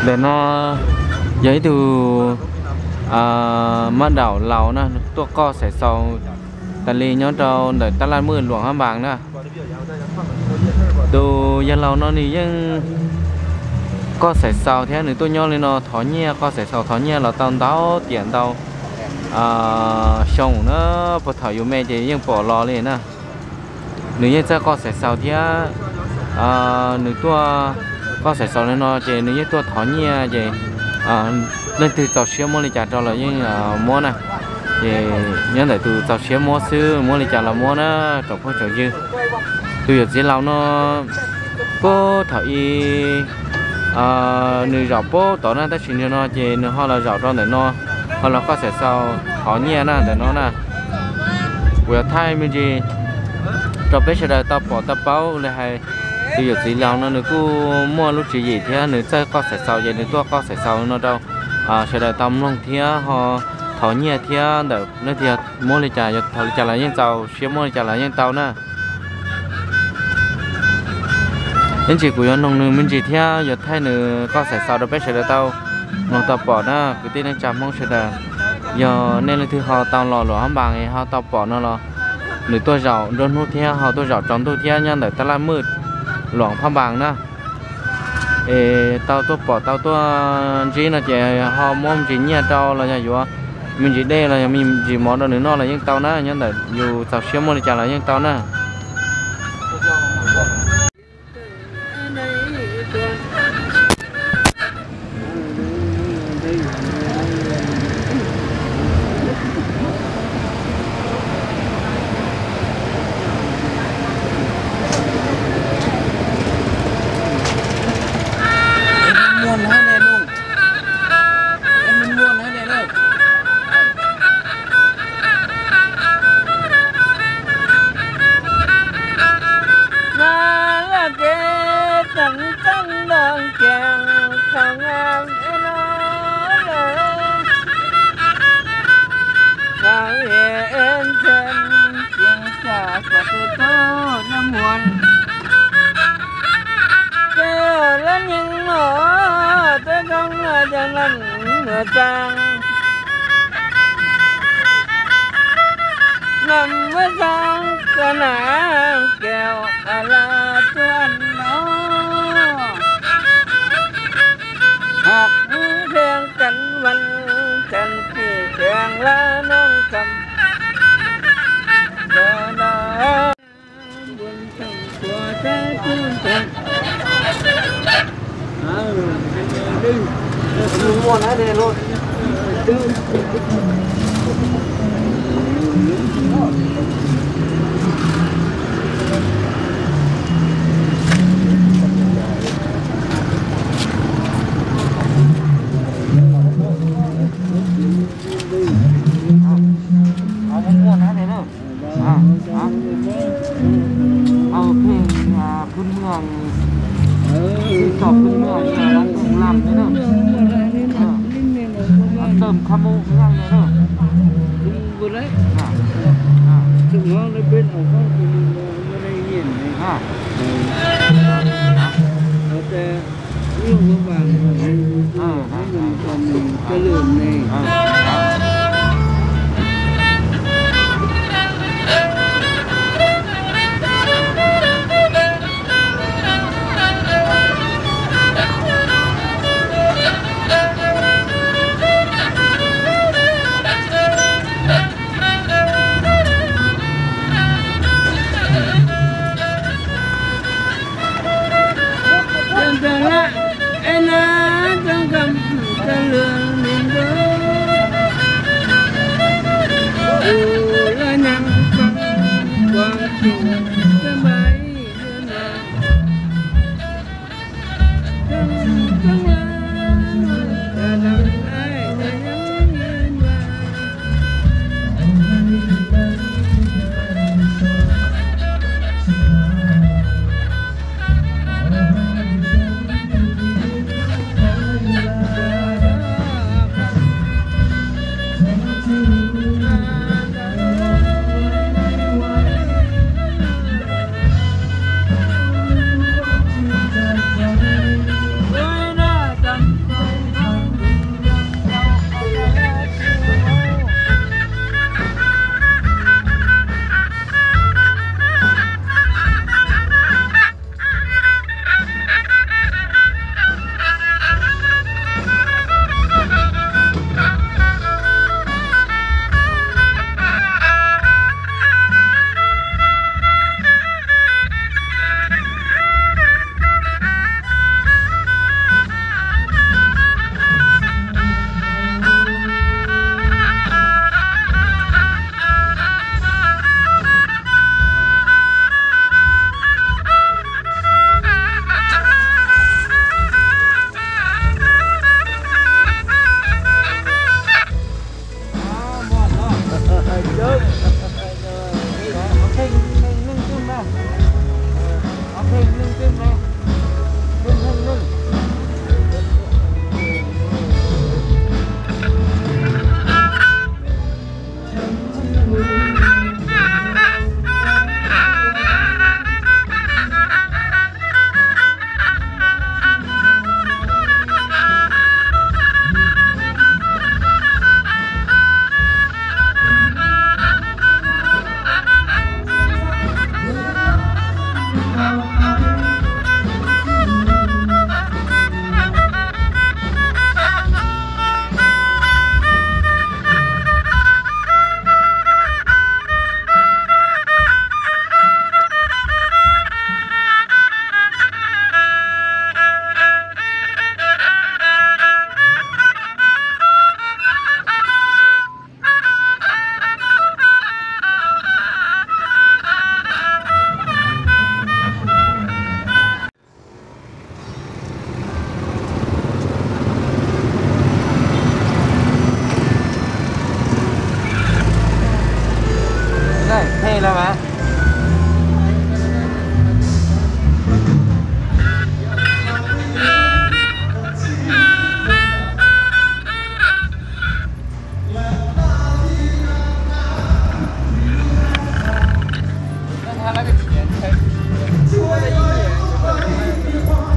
Ntawm no yog ib tug mab daum laus na, tuaj qoj xaim xaus tas li nyob rau ntawm tab laj mwj Luam Hab Npas na. Tus yawg laus no nws yeej qoj xaim xaus thiab nws tuaj nyob li no thov nyiaj, qoj xaim xaus thov nyiaj los tau ntau tiam ntau xyoo na, puag thaum yus me ces yeej pom los li na. Nws yeej txawj qoj xaim xaus thiab nws tuaj qoj xaim xaus li no ces nws yeej tuaj thov nyiaj ces leej twg txaus siab muab li cas rau los yeej muab na. Ces nyob ntawm tus txaus siab muab xwb, muab li cas los muab na, tsoom phooj tsoom ywg. Tus yawm txiv laus no puag thaum ub nws zaum puag tod na, tab sis nim no ces nws ho los zaum rau ntawm no, ho los qoj xaim xaus thov nyiaj na ntawm no na. Kuv yuav thaij me ntsis rau peb sawv daws tau pom tau paub li hais, tus yawm txiv laus no nws kuj muaj lub tswv yim thiab nws txawj qoj xaim xaus ces nws tuaj qoj xaim xaus no rau sawv daws tau mloog thiab ho thov nyiaj thiab ntawm leej twg muab li cas, yog thov li cas los yeej txaus siab muab li cas los yeej tau na. Ib ntsis kuv yuav noog nws me ntsis thiab yuav thaij nws qoj xaim xaus rau peb sawv daws tau mloog tau pom na kwv tij neej tsa Hmoob sawv daws. Yog nej leej twg ho tau los Luam Hab Npas es ho tau pom no los nws tuaj zaum nruab hnub thiab ho tuaj zaum tsaus ntuj thiab nyob ntawm tab laj mwj Luam Hab Npas na. Es tau tuaj pom tau tuaj ntsib no ces ho muab me ntsis nyiaj rau los yog yuav me ntsis dej los yog me ntsis mov rau nws noj los yeej tau na, nyob ntawm yus txaus siab muab li cas los yeej tau na. Phej, phun mưa, tsom phun mưa, lom phun lam thế đâu. Tơm khăm mô khăm nhang thế đâu. Nyiam ntshai, nyiam ntshai, nyiam ntshai.